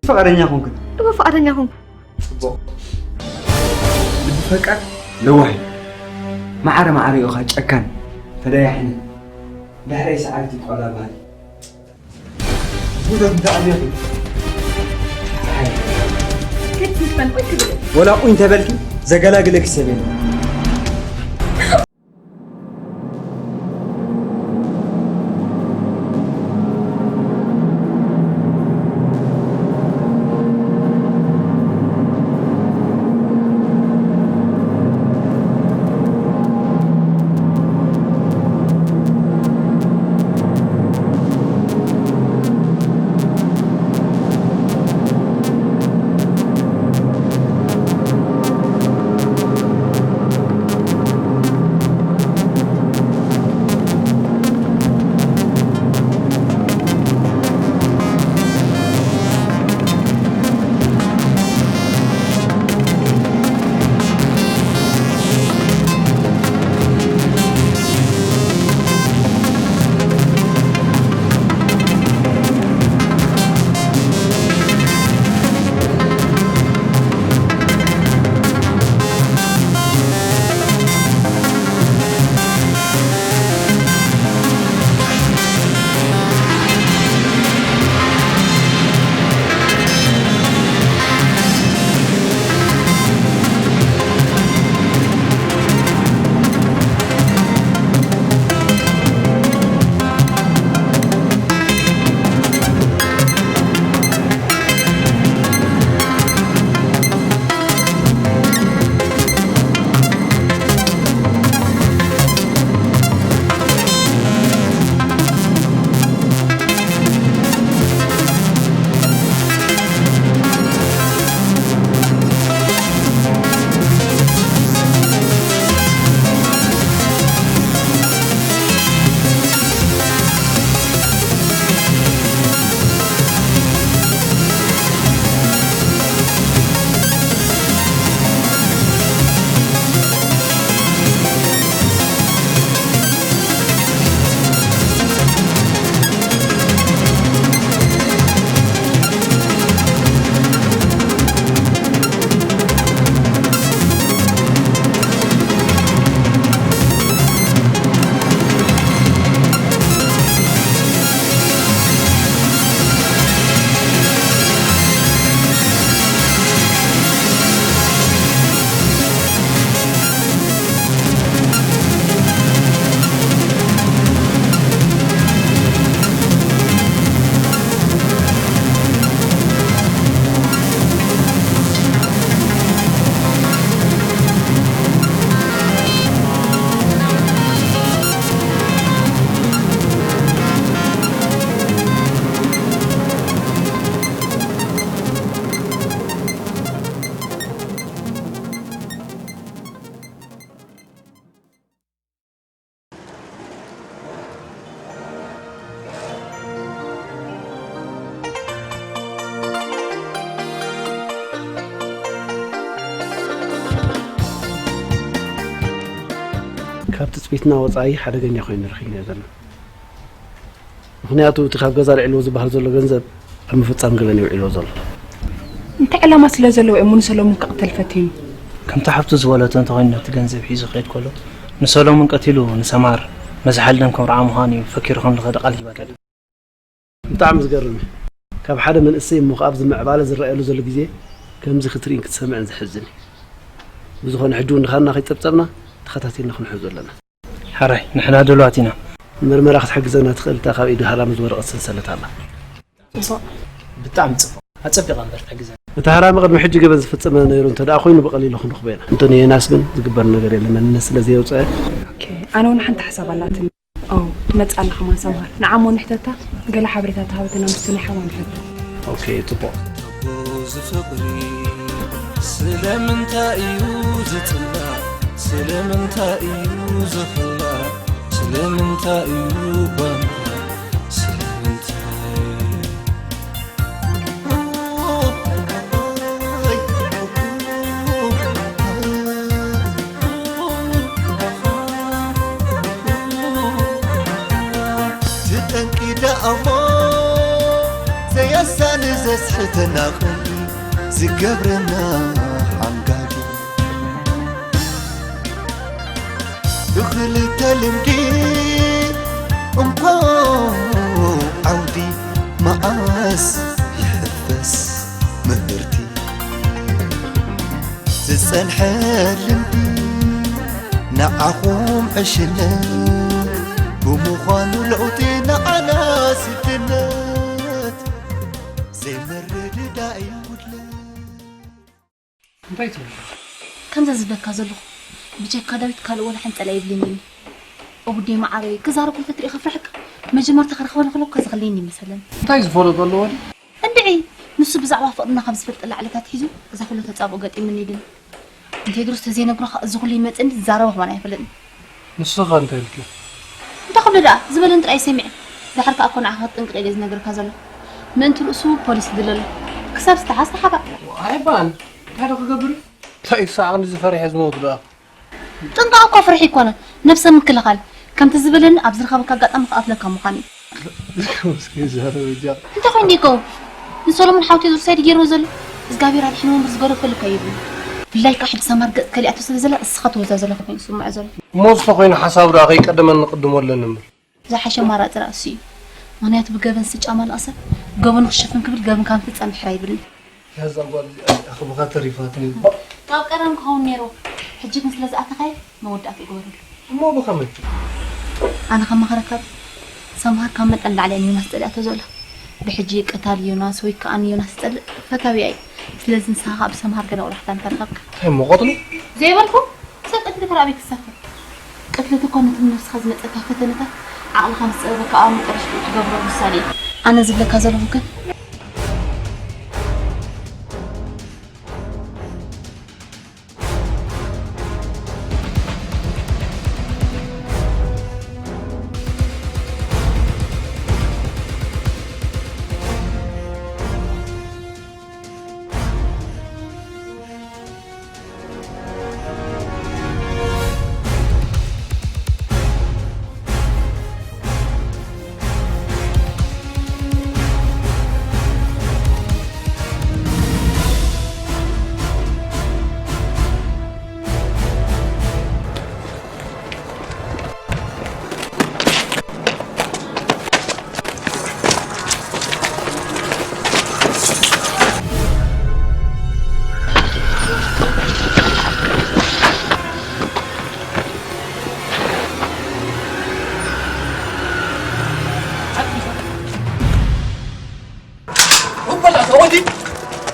ፍቓደኛ ኮንክን? እወ፣ ፍቓደኛ ኮንኩ። ጽቡቕ። ልቢ ፈቃር ለዋህ እዩ። ማዕረ ማዕረ ኢኻ ጨካን፣ ፈዳያሕን፣ ድሕረይ ሰዓርቲ ቆላ ባህል። ጉደት እንተ ኣብያት እዩ። ወላ ኡይ እንተበልኪ ዘገላግለኪ ሰብ የለን። ካብ ትጽቢትና ወጻኢ ሓደገኛ ኮይኑ ረኺብናዮ ዘለና። ምኽንያቱ እቲ ካብ ገዛ ኣልዒልዎ ዝበሃል ዘሎ ገንዘብ ኣብ ምፍጻም ገበን እዩ ውዒልዎ ዘሎ። እንታይ ዕላማ ስለ ዘለዎ እዩ እሞ ንሰሎሙን ክቕተል ፈቲኑ? ከምቲ ሓፍቱ ዝበለቶ እንተኾይኑ ነቲ ገንዘብ ሒዙ ክኸይድ ከሎ ንሰሎሙን ቀቲሉ ንሰማር መዝሓል ደም ከምርዓ ምዃኑ እዩ ፈኪሩ ከም ዝኸደ ቃል ሂባታ። ብጣዕሚ ዝገርም እዩ። ካብ ሓደ መንእሰይ እሞ ከኣ ኣብዚ ምዕባለ ዝረኣየሉ ዘሎ ግዜ ከምዚ ክትርእይን ክትሰምዕን ዘሕዝን እዩ። ብዝኾነ ሕጂ እውን ንኻና ከይጸብጸብና ተኸታቲልና ክንሕዞ ኣለና። ሕራይ፣ ንሕና ድሉዋት ኢና። ምርመራ ክትሕግዘና ትኽእል እታ ካብ ኢድ ሃራሚ ዝወደቐት ሰንሰለት ኣላ። ጽቡቕ። ብጣዕሚ ጽቡቕ። ኣጸቢቓ እምበር ትሕግዘና። እቲ ሃራሚ ቅድሚ ሕጂ ገበን ዝፈጸመ ነይሩ እንተ ደኣ ኮይኑ ብቐሊሉ ክንረኽቦ ኢና። እንተንዮ ዮናስ ግን ዝግበር ነገር የለን፣ መንነት ስለ ዘየውጽአ። ኦኬ፣ ኣነ እውን ሓንቲ ሓሳብ ኣላትኒ። ኦ፣ ትመጽእ ኣላ ከማን ሰምሃር። ንዓ እሞ ንሕተታ፣ ገለ ሓበሬታ ተሃበትና ምስቲ ናይ ሓዋ ንሕቶ። ኦኬ፣ ጽቡቕ። እዚ ፍቕሪ ስለምንታይ እዩ ዝጽላእ? ስለምንታይ እዩ ዝኽላእ? ስለምንታይ እዩ ጓንታ? ስለምንታይ? ትጠንቂ ደኣ እሞ ዘየሳኒ ብዝሒ ተናቒ ዝገብረና ሓንጋዲ ብኽልተ ልምዲ እንኮ ዓውዲ መዓስ ይሕፈስ ምህርቲ ዝጸንሐ ልምዲ ንዓኹም ዕሽነት ብምዃኑ ለውጢ ንዓና ስድነት ዘይምርድዳእ እዩ ጉድለት። እንታይ ትብል? ከምዛ ዝብለካ ዘለኹ ብጀካ ዳዊት ካልእ ወላ ሓንጸላ የብለይን እዩ። ኦቡዴ መዓረይ ክዛረብ ከሎ ተትርኢ ከፍርሐካ። መጀመርታ ክረኽበኒ ከለኩ ከዝኽለየኒ ይመሰለኒ። እንታይ ዝፈለጦ ኣለዎ ድዩ? እንድዒ ንሱ ብዛዕባ ፍቕርና ካብ ዝፈልጠላ ዕለት ኣትሒዙ እዛ ኩሉ ተጻብኦ ገጢሙኒ ኢሉኒ። ንቴድሮስ ተዘይነግሮ ከኣ እዚ ኩሉ ይመጽእኒ ዝዛረቦ ከማን ኣይፈልጥን። ንሱ ኸ እንታይ ኢልኪ? እንታይ ክብሎ ደኣ ዝበለኒ ጥራይ ሰሚዐ። ድሓር ከኣ እኮ ንዓኻ ክትጥንቅቕ ኢለ ዝነግረካ ዘሎ። ምእንቲ ርእሱ ፖሊስ ይድለ ኣሎ። ክሳብ ዝተሓዝ ተሓባእ። ኣይባን እንታይ ዶ ክገብር እዩ? እንታይ እዩ ሳዕቕኒ ዝፈሪሐ ዝመውት ደኣ? ጥንቃቕ እኮ ፍርሒ ኣይኮነን፣ ነብሰ ምክልኻል። ከምቲ ዝበለኒ ኣብ ዝረኸበካ ኣጋጣሚ ክቐትለካ ምዃኑ እዩ። እስኪ ዛረብ እጃ። እንታይ ኮይኑ ይከውን? ንሰሎሞን ሓውቲ ዙርሳይድ ገይርዎ ዘሎ እግዚኣብሔር ኣድሒንዎ እምበር ዝገደፈሉ እኮ የብሉን። ብፍላይ ከዓ ሕጂ ሰማር ገጽ ከሊኣቶ ስለ ዘላ እስኻ ትወዛ ዘለኻ ኮይኑ ዝስምዖ ዘሎ። እሞ ዝተ ኮይኑ ሓሳብ ደኣ ከይቀደመ ንቅድሞ ኣለኒ እምበር። ዝሓሸ ኣማራፂ ደኣ እሱ እዩ። ምኽንያቱ ብገበን ስጫማ ለቐሰ ገበኑ ክሽፍን ክብል ገበንካ ምፍፃም ድሕር ኣይብልን። ያዛ ጓል እዚኣ ኣኽብኻ ተሪፋትኒ። ካብ ቀደም ክኸውን ነይሩ። ሕጂ ግን ስለ ዝኣተኻዮ መወዳእታ ይግበረሉ። እሞ ብኸመይ? ኣነ ከማኸረካ ሰምሃር ካብ መጠን ላዕሊ እያ ንዮናስ ጸሊኣቶ ዘሎ። ብሕጂ ቀታሊ ዮናስ ወይ ከኣ ንዮናስ ዝጸልእ ፈታዊኣ እዩ። ስለዚ ንስኻ ከኣ ብሰምሃር ገለ ቆላሕታ እንተረኸብካ። እንታይ እሞ ቀትሉ? ዘይበልኩ ሰብ ቀትሊ ተራእበይ ክሳፈር። ቅትለት እኮ ነቲ ንነብስኻ ዝመጸካ ፈተነታት ዓቕልኻ ምስ ጸበበካ ኣብ መጨረሽትኡ ትገብሮ ውሳኔ እዩ። ኣነ ዝብለካ ዘለኹ ግን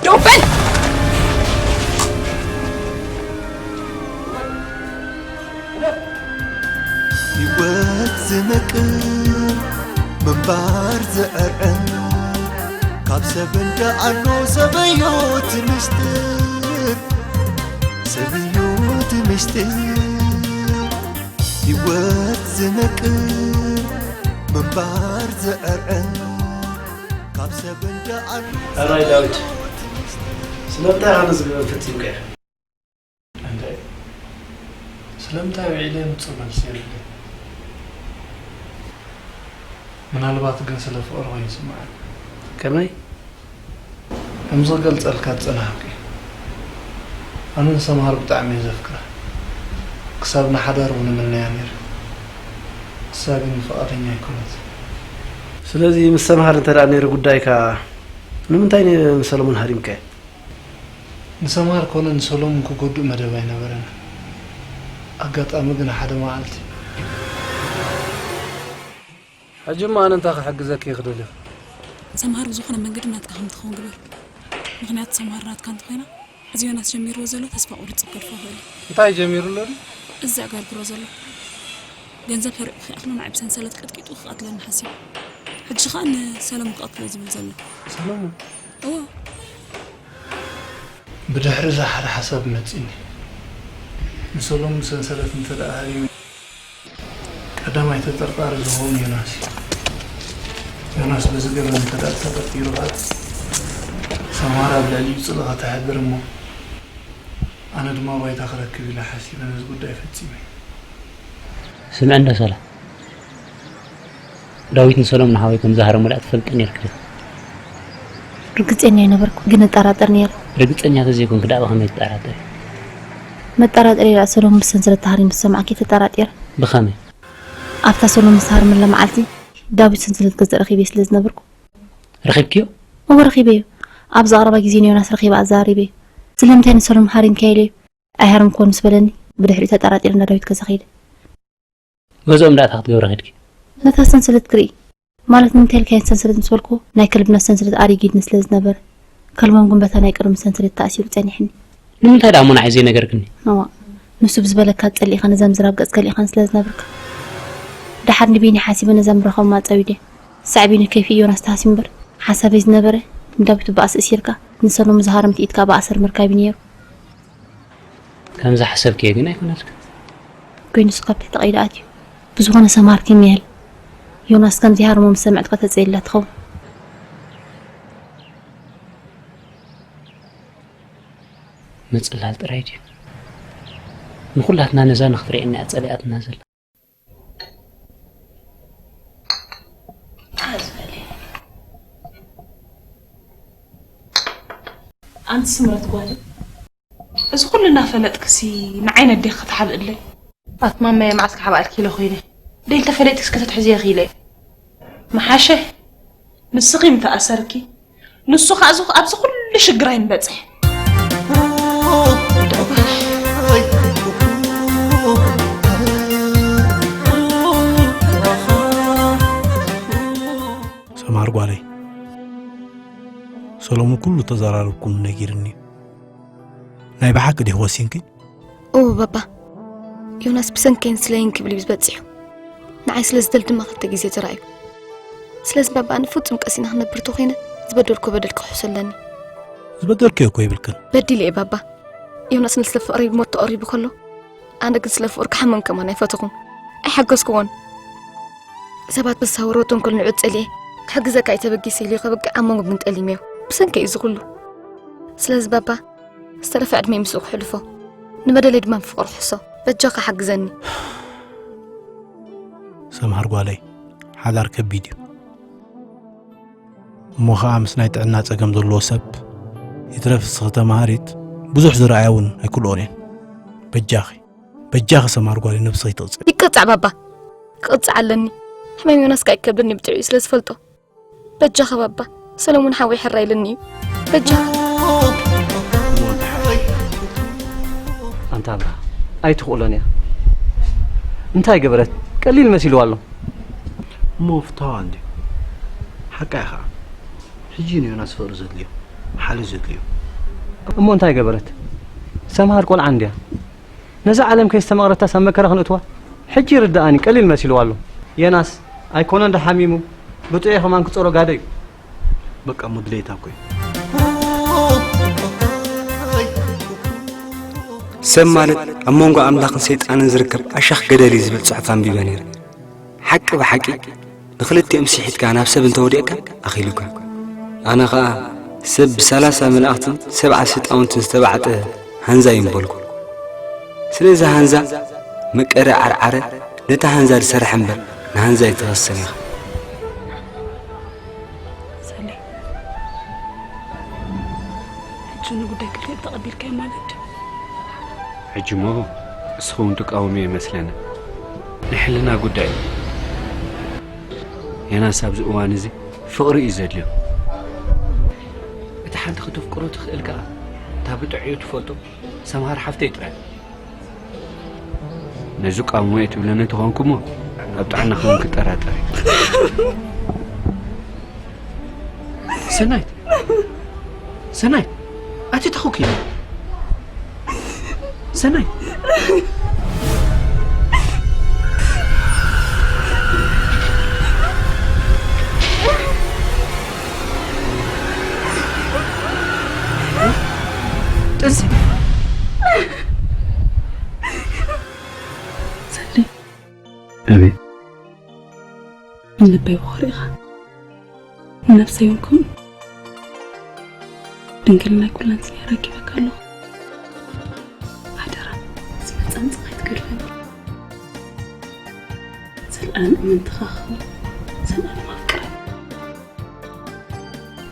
ደው በል! ህይወት ዝመቅር ምንባር ዝዕርዕር ካብ ሰብ እንደ ኣሎ ሰበዮ ትምስጥር ሰበዮ ትምስጥር ህይወት ዝመቅር ምንባር ዝዕርዕር ካብ ሰብ እንደ ኣሎ ሕራይ ዳዊት፣ ስለምንታይ ኣነ ዝገበን ፈጺምካዮ? እንታይ? ስለምንታይ ውዒለ ንጹር መልሲ የብለይን። ምናልባት ግን ስለ ፍቕሪ ኮይኑ ይስምዓኒ። ከመይ? ከም ዝገልጸልካ ዝጸናሕኩ እየ። ኣነ ንሰምሃር ብጣዕሚ እየ ዘፍቅራ። ክሳብ ንሓዳር እውን እምነያ ነይረ። ንሳ ግን ፍቓደኛ ኣይኮነትን። ስለዚ ምስ ሰምሃር እንተ ደኣ ነይሩ ጉዳይካ፣ ንምንታይ ንሰሎሞን ሃሪምካዮ? ንሰምሃር ኮነ ንሰሎሞን ክጎድእ መደብ ኣይነበረንን። ኣጋጣሚ ግን ሓደ መዓልቲ። ሕጂ እሞ ኣነ እንታይ ክሕግዘኪ እየ ክደልዮ? ሰምሃር ብዝኾነ መንገዲ ናትካ ከም ትኸውን ግበር። ምኽንያቱ ሰምሃር ናትካ እንተኾይና፣ እዚ ዮናስ ጀሚርዎ ዘሎ ተስፋ ቁርጽ ክገድፎ ይኽእል እዩ። እንታይ ጀሚሩ ኣሎ ድዩ? እዚ ዘዕገርግሮ ዘሎ። ገንዘብ ሰሪቑ ከይኣኽሎ ንዓይ ብሰንሰለት ቀጥቂጡ ክቐትለኒ ሓሲቡ። ሕጂ ኸኣ ንሰለሙን ክቐትሎ እዩ ዝብል ዘሎ። ሰለሙን? እወ። ብድሕሪ እዚ ሓደ ሓሳብ መጺኒ። ንሰሎሙን ብሰንሰለት እንተ ደኣ ሃሪመ፣ ቀዳማይ ተጠርጣሪ ዝኸውን ዮናስ እዩ። ዮናስ በዚ ገበን እንተ ደኣ ተጠርጢሩ ኸኣ፣ ሰምሃር ኣብ ልዕሊኡ ጽልኢ ከተሕድር እሞ፣ ኣነ ድማ ባይታ ክረክብ ኢለ ሓሲበ ነዚ ጉዳይ ፈጺመ። ስምዕ እንዶ ሰላ፣ ዳዊት ንሰሎሙን ሓወይ ከም ዝሃረሞ ደኣ ትፈልጢ ኔርኪ ዶ? ግጽ ናይ ነበርኩ ግን እጠራጠር ነይረ። ርግጸኛ ተዘይኮንክ ደኣ ብኸመይ ትጠራጠሪ? መጠራጠሪ ደኣ ሰሎሞን ብሰንሰለት ተሃሪሙ ምስ ሰማዕኪ ተጠራጢረ። ብኸመይ? ኣብታ ሰሎሞን ዝሃርመላ መዓልቲ ዳዊት ሰንሰለት ገዛ ረኺበ ስለ ዝነበርኩ። ረኺብክዮ? እወ ረኺበዮ። ኣብዚ ቀረባ ግዜ ንዮናስ ረኺበ ኣዘራሪበዮ። ስለምንታይ ንሰሎሞን ሃሪምካዮ ኢለዮ። ኣይሃርምኮን ምስ በለኒ ብድሕሪኡ ተጠራጢረ ናብ ዳዊት ገዛ ከይደ። ገዝኦም ደኣ እንታይ ክትገብሪ ከድኪ? ነታ ሰንሰለት ክርኢ። ማለት ንምንታይ ኢልካየን ሰንሰለት ምስ በልኩ ናይ ከልብና ሰንሰለት ኣሪጊድኒ ስለ ዝነበረ። ከልቦም ግን በታ ናይ ቅድሚ ሰንሰለት ተኣሲሩ ጸኒሕኒ። ንምንታይ ደኣ እሞ ንዓይ ዘይነገርክኒ? እዋ፣ ንሱ ብዝበለካ ጸሊእካ ነዛ ምዝራብ ገጽካ ልኢኻን ስለ ዝነበርካ። ደሓር ንቢኒ ሓሲበ ነዛ ምረኸብ ማጸዊደ። ሳዕቤኑ ከይፊ ዮናስ ተሃስዩ እምበር፣ ሓሳበይ ዝነበረ ንዳዊት ብኣስ እሲርካ ንሰሎም ዝሃረምቲ ኢድካ ብኣሰር ምርካብ እዩ ነይሩ። ከምዚ ሓሰብክዮ ግን ኣይኮነልካ። ኮይኑስ ካብ ትሕቲ ቀይዲ ኣትዩ። ብዝኾነ ሰምሃር ኪም ይህል። ዮናስ ከምዚ ሃርሞ ምስ ሰምዐት ከተጽየላ ትኸውን። ምጽላል ጥራይ ድዩ? ንኹላትና ነዛ ንኽትርእየና እያ ጸሊኣትና ዘላ። ኣንቲ ስምረት ጓለይ፣ እዚ ኩሉ እናፈለጥክሲ ንዓይ ነዴኺ ክትሓብእለይ? ኣት ማማየ፣ መዓስ ክሓብኣልኪ ኢለ ኮይነ? ደይ እንተፈለጥክስ ከተትሕዝዮ ኽኢለ። መሓሸ ንስኺ ምተኣሰርኪ፣ ንሱ ኸኣ ኣብዚ፣ ኣብዚ ኩሉ ሽግር ኣይምበጽሐ። ሰምሃር ጓለይ፣ ሰሎሙን ኩሉ ተዘራረብኩም ነጊርኒ። ናይ ብሓቂ ዲኺ ወሲንኪ? እወ ባባ። ዮናስ ብሰንከይን ስለይን ክብል እዩ በጺሑ። ንዓይ ስለ ዝደል ድማ ክልተ ግዜ ተራእዩ። ስለዚ ባባ፣ ኣነ ፍጹም ቀሲና ክነብር ተኾይነ፣ ዝበደልኮ በደል ክሕሶ ኣለኒ። ዝበደልክዮ እኮ የብልክን። በዲለ እየ ባባ። ዮናስ ንስለ ፍቕሪ ሞት ተቐሪቡ ከሎ፣ ኣነ ግን ስለ ፍቕሪ ክሓምም ከማን ኣይፈተኹን። ኣይሓገዝክዎን። ሰባት ብዝሳወርዎ ተንኮል ንዑ ጸሊኤ፣ ክሕግዘካ እዩ ተበጊሰ ኢሉ ከበግዕ ኣብ መንጎ ግን ጠሊመዮ። ብሰንከይ እዩ እዚ ኩሉ። ስለዚ ባባ፣ ዝተረፈ ዕድመይ ምስኡ ክሕልፎ፣ ንበደለይ ድማ ብፍቕሪ ክሕሶ። በጃኻ ሓግዘኒ። ሰምሃር ጓለይ፣ ሓዳር ከቢድ እዩ። እሞ ኸኣ ምስ ናይ ጥዕና ጸገም ዘለዎ ሰብ፣ ይትረፍ እስኺ ተማሃሪት፣ ብዙሕ ዝረኣያ እውን ኣይክልኦን እየን። በጃኺ፣ በጃኺ ሰምሃር ጓለይ፣ ነብስኺ ትቕጽዒ። ይቀጻዕ ባባ፣ ክቕጻዕ ኣለኒ። ሕማም ዮናስ ከኣ ይከብደኒ ብጥዑይ ስለ ዝፈልጦ። በጃኻ ባባ፣ ሰለሙን ሓወይ ሕራይ ኢልኒ እዩ። በጃኻ። ኣንታ ኣብርሃ፣ ኣይትኽእሎን እያ። እንታይ ገበረት? ቀሊል መሲልዋ ኣሎ። እሞ ፍትሃዋ እንድዩ። ሓቃ ኢኻ። ሕጂ ንዮናስ ፍቕሪ ዘድልዮ፣ ሓልዮ ዘድልዮ። እሞ እንታይ ገበረት? ሰምሃር ቆልዓ እንድያ። ነዛ ዓለም ከይስተማቕረታስ ኣብ መከራ ክንእትዋ? ሕጂ ይርድኣኒ፣ ቀሊል መሲልዋ ኣሎ። የናስ ኣይኮነን ዶ ሓሚሙ? ብጥዑይ ከማን ክጸሮ ጋደዩ። በቃ እሞ ድሌታ እኮ እዩ። ሰብ ማለት ኣብ መንጎ ኣምላኽን ሰይጣንን ዝርከብ ኣሻኽ ገደል እዩ ዝብል ጽሑፍ ኣንቢበ ነይረ። ሓቂ ብሓቂ ንኽልቲኦም ስሒትካ ናብ ሰብ እንተወዲቕካ ኣኺሉካ። ኣነ ኸኣ ሰብ ብሰላሳ መላእኽትን ሰብዓ ሰጣውንትን ዝተባዕጠ ሃንዛ እዩ ምበልኩ። ስለዚ ሃንዛ መቀረ ዓርዓረ ነታ ሃንዛ ዝሰርሐ እምበር ንሃንዛ ኣይተኸሰን ኢኻ። ሰሌ፣ ሕጂ ንጉዳይ ክልቲኦም ተቐቢልካዮ ማለት ድዩ? ሕጂ እሞ እስኺ እውን ትቃወምዮ ይመስለኒ። ናይ ሕልና ጉዳይ እዩ። ዮናስ ኣብዚ እዋን እዚ ፍቕሪ እዩ ዘድልዮ። እቲ ሓንቲ ከተፍቅሮ ትኽእል ከኣ እታ ብጥዕዮ ትፈልጦ ሰምሃር ሓፍተይ ጥራይ። ነዚ ቃሞ እየ ትብለኒ እንተኾንኩ እሞ ኣብ ጥዕናኺ እውን ክጠራጠር እየ። ሰናይት! ሰናይት! ኣቲ ተኹኪ! ሰናይት! ጥንሲ! ሰናይት! ኣቤት። ንልበይ ወኽሪ ኢኻ። ንነብሰይ እውን ከምኡ። ድንግልናይ ኩላን ስኒ ኣረኪበካ ኣለኹ። ሓደራ፣ ዝመጽእ ምጽእ ኣይትገድፈኒ። ዘልኣለም ኣመንትኻ ክኸውን፣ ዘልኣለም ኣፍቅረኒ።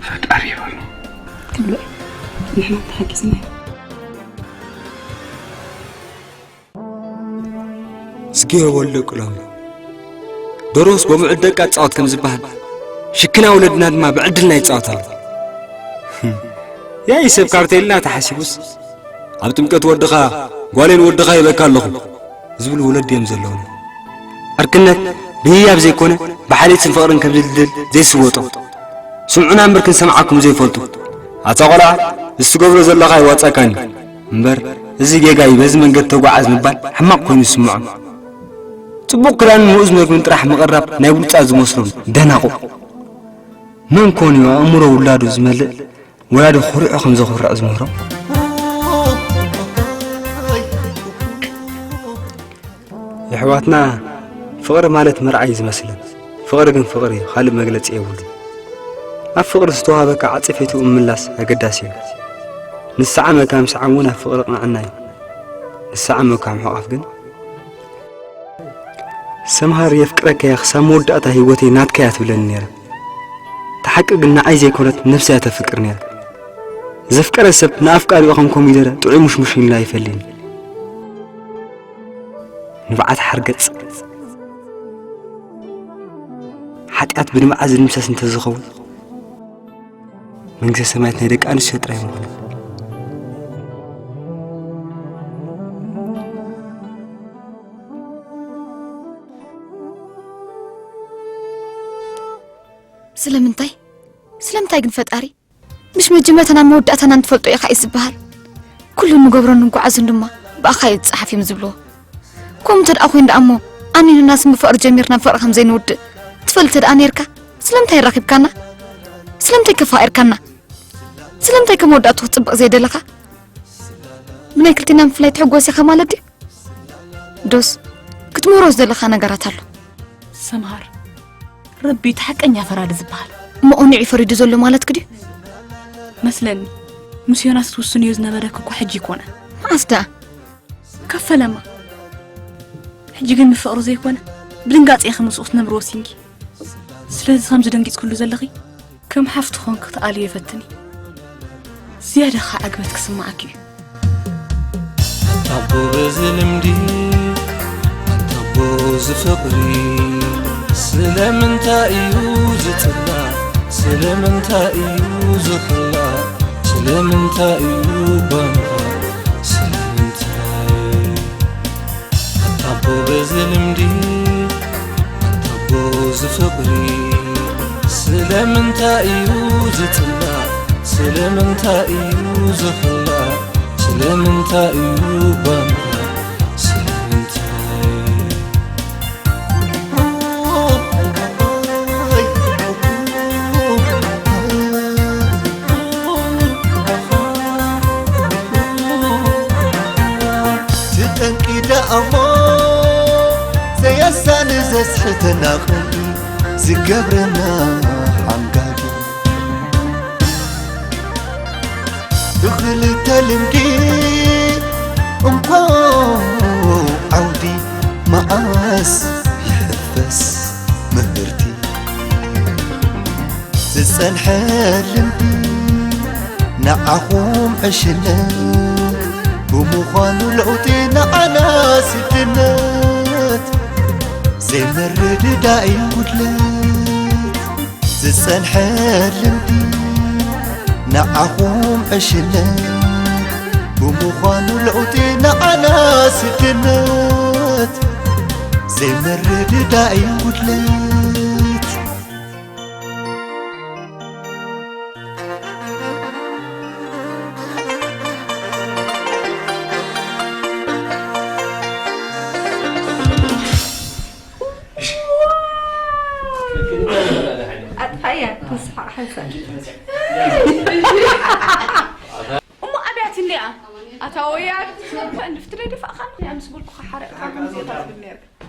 ፈጣሪ ይበሎ። ንሕና ተሓጊዝና እዩ። ስጌ ወልደ ቁሎም። ዶሮስ ብምዑድ ደቃ ትጻወት ከም ዝበሃል፣ ሽክና ወለድና ድማ ብዕድልና ይጻወት ኣሎ። ያይ ሰብ ካርቴልና ተሓሲቡስ፣ ኣብ ጥምቀት ወድኻ ጓሌን ወድኻ ይበካ ኣለኹ ዝብሉ ወለድ እዮም ዘለውና። ዕርክነት ብህያብ ዘይኮነ፣ ብሓልዮትን ፍቕርን ከም ዝድልድል ዘይስወጦ። ስምዑና እምበር ክንሰምዓኩም ዘይፈልጡ። ኣታ ቆልዓ፣ እዚ ትገብሮ ዘለኻ ይዋጻካኒ እምበር፣ እዚ ጌጋ እዩ፣ በዚ መንገዲ ተጓዓዝ ምባል ሕማቕ ኮይኑ ይስምዖም። ጽቡቕ ክዳንን ምኡዝ መግብን ጥራሕ ምቕራብ ናይ ብሉጻት ዝመስሎም ደናቑ። መን ኮን እዩ ኣእምሮ ውላዱ ዝመልእ፣ ወላዲ ኩርዑ ከም ዘኹርዕ ዝምህሮ? የሕዋትና፣ ፍቕሪ ማለት መርዓ እዩ ዝመስለን። ፍቕሪ ግን ፍቕሪ እዩ፣ ካልእ መግለጺ የብሉን። ኣብ ፍቕሪ ዝተዋህበካ ዓጸፌትኡ ምምላስ ኣገዳሲ እዩ። ንስዓመካ ምስዓም እውን ኣብ ፍቕሪ ቅንዕና እዩ። ንስዓመካ ምሕቋፍ ግን፣ ሰምሃር የፍቅረካ እየ፣ ክሳብ መወዳእታ ህይወተይ ናትካ እያ ትብለኒ ነይራ። እታ ሓቂ ግን ንዓይ ዘይኮነት ነብሳ እያ ተፍቅር ነይራ። ዘፍቀረ ሰብ ንኣፍቃሪኡ ከም ኮሚደረ ጥዑይ ሙሽሙሽ ኢልና ኣይፈልይን። ንብዓት ሓርገጽ። ሓጢኣት ብንብዓት ዝድምሰስ እንተዝኸውን፣ መንግስተ ሰማያት ናይ ደቂ ኣንስትዮ ጥራይ ምኾነ። ስለምንታይ? ስለምንታይ ግን ፈጣሪ? ምሽ መጀመርታና መወዳእታና እንትፈልጦ ኢኻ እዩ ዝበሃል። ኩሉ እንገብሮን እንጓዓዞን ድማ ብኣኻ እዩ ዝጸሓፍ እዮም ዝብልዎ። ከምኡ እንተ ደኣ ኮይኑ ደኣ እሞ፣ ኣሚኑናስ ምፍቕር ጀሚርና ፍቕሪ ከም ዘይንውድእ ትፈልጥ እንተ ደኣ ነይርካ፣ ስለምንታይ ኣራኺብካና? ስለምንታይ ከፋቒርካና? ስለምንታይ ከም መወዳእቱ ክትጽብቕ ዘይደለኻ? ብናይ ክልቴና ምፍላይ ትሕጎስ ኢኻ ማለት ድዩ? ዶስ፣ ክትምህሮ ዝደለኻ ነገራት ኣሎ። ሰምሃር፣ ረቢ እቲ ሓቀኛ ፈራዲ ዝበሃል። እሞ ኦኒዑ እዩ ፈሪዱ ዘሎ ማለትኪ ድዩ? መስለኒ፣ ምስ ዮናስ ትውስንዮ ዝነበረኪ እኮ ሕጂ ኣይኮነን። መዓስ ደኣ? ካብ ፈለማ። ሕጂ ግን ብፍቕሪ ዘይኮነ፣ ብድንጋጸ ኢኺ ምስኡ ክትነብሪ ወሲንኪ። ስለዚ ከምዚ ደንጊጽክሉ ዘለኺ፣ ከም ሓፍቲ ኮንኪ ክትኣልዮ ይፈትን እዩ። ዝያዳ ኸዓ ዕግበት ክስምዓኪ እዩ። ኣንታቦ በዚ ልምዲ፣ ኣንታቦ እዚ ፍቕሪ፣ ስለምንታይ እዩ ዝጽላእ? ስለምንታይ እዩ ዝኽላእ? ስለምንታይ እዩ ባንባ? ስለምንታይ? ኣንታቦ በዚ ልምዲ፣ ኣንታቦ እዚ ፍቕሪ፣ ስለምንታይ እዩ ዝጽላእ? ስለምንታይ እዩ ዝኽላእ? ስለምንታይ እዩ ባንባ? ስለምንታይ? ትጠንቂ ደኣ እሞ ዘየሳኒ ዘስሕተና ቕንኢ ዝገብረና ሓንጋዲ። ብኽልተ ልምዲ እንኮ ዓውዲ መዓስ ይሕፈስ ምህርቲ። ዝጸንሐ ልምዲ ንዓኹም ዕሽነት ብምዃኑ ለውጢ ንዓና ስድነት ዘይምርድዳእ እዩ ጉድለት። ዝጸንሐ ልምዲ ንዓኹም ዕሽነት ብምዃኑ ለውጢ ንዓና ስድነት ዘይምርድዳእ እዩ ጉድለት። ኣጥፋእያ፣ ተስፋ ሓንሳእ። እሞ ኣብያት እንዲኣ ኣታ ወያ እንድፍትለይ ደፋእካ ኣነ ምስ በልኩኻ ሓረቕካ ከምዚ ኢኻ ትብል ነርካ።